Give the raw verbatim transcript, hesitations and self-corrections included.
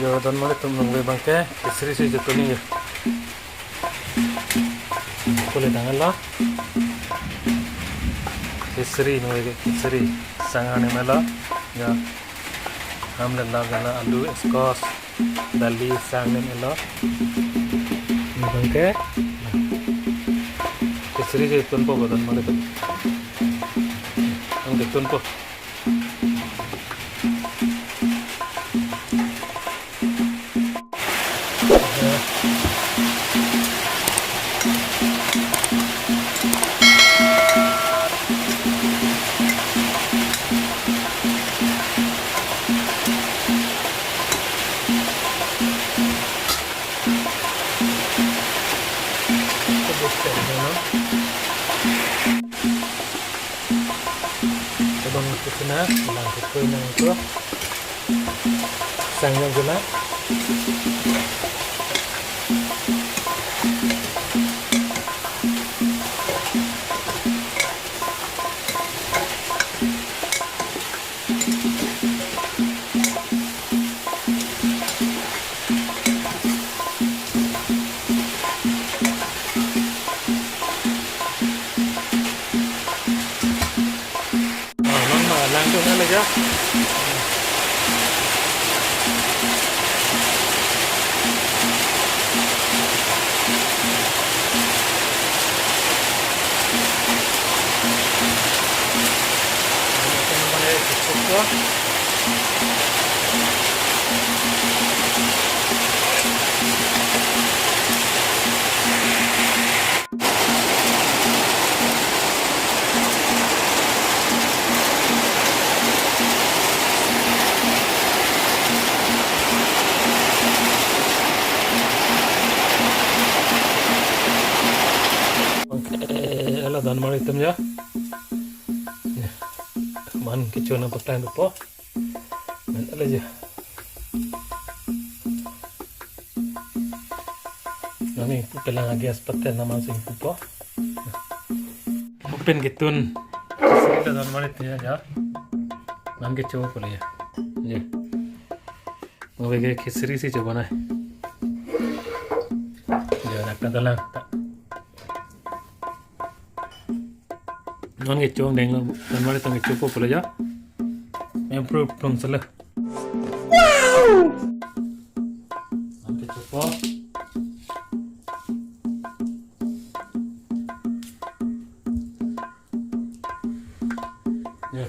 Yo, don mari atum, nonke abangke khichdi si chotun nangji. Pule tanglo. Khichdi, nonke khichdi. Sang arni melo. Ya. Ham le la gala alu, squash, dali, sang arni melo. Abangke khichdi si tunpo, don mari atum. Nonke tunpo. Abang kusina, lang kuku nang ko. Sang nang gula. Ah, non ma lang tu na lagi. Oke, halo don mari atum ya. Ya. Man kecho nangpaklang dopo. Men ala je. Nangning pu pelang gas patel naman sing pupo. Open ketun. Sila don mari atum ya. Man kecho pule ya. Ya. Nonke khichdi si choba nai. Ya, nak ta dalang ta. Nonke chong denglo, don mari atum kechopo pule ya. Improve plong sele. Nonke chopo. Ya.